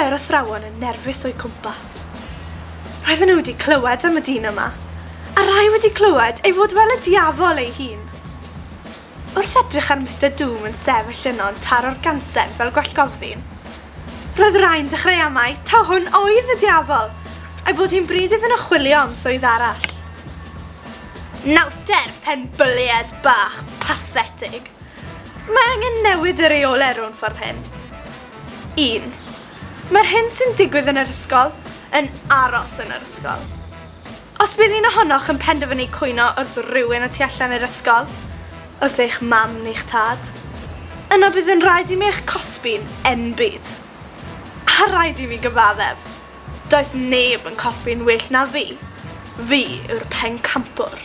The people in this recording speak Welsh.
rai o'r athrawon yn nerfus o'u cwmpas. Roedden nhw wedi clywed am y dyn yma, a rai wedi clywed ei fod fel y diafol ei hun. Wrth edrych ar Mister Doom yn sefyll yno yn taro'r gansen fel gwallgofddyn, roedd rhai'n dechrau amau taw hwn oedd y diafol, a'i bod hi'n bryd iddyn nhw chwilio am swydd arall. Nawter, penbylied bach pathetig! Mae angen newid y rheolau rownd ffordd hyn. 1. Mae'r hyn sy'n digwydd yn yr ysgol yn aros yn yr ysgol. Os bydd un ohonoch yn penderfynu cwyno wrth rywun y tu allan i'r ysgol, wrth eich mam neu'ch tad, yna bydd yn rhaid i mi eich cosbi'n enbyd. A rhaid i mi gyfaddef, does neb yn cosbi'n well na fi. Fi yw'r pencampwr.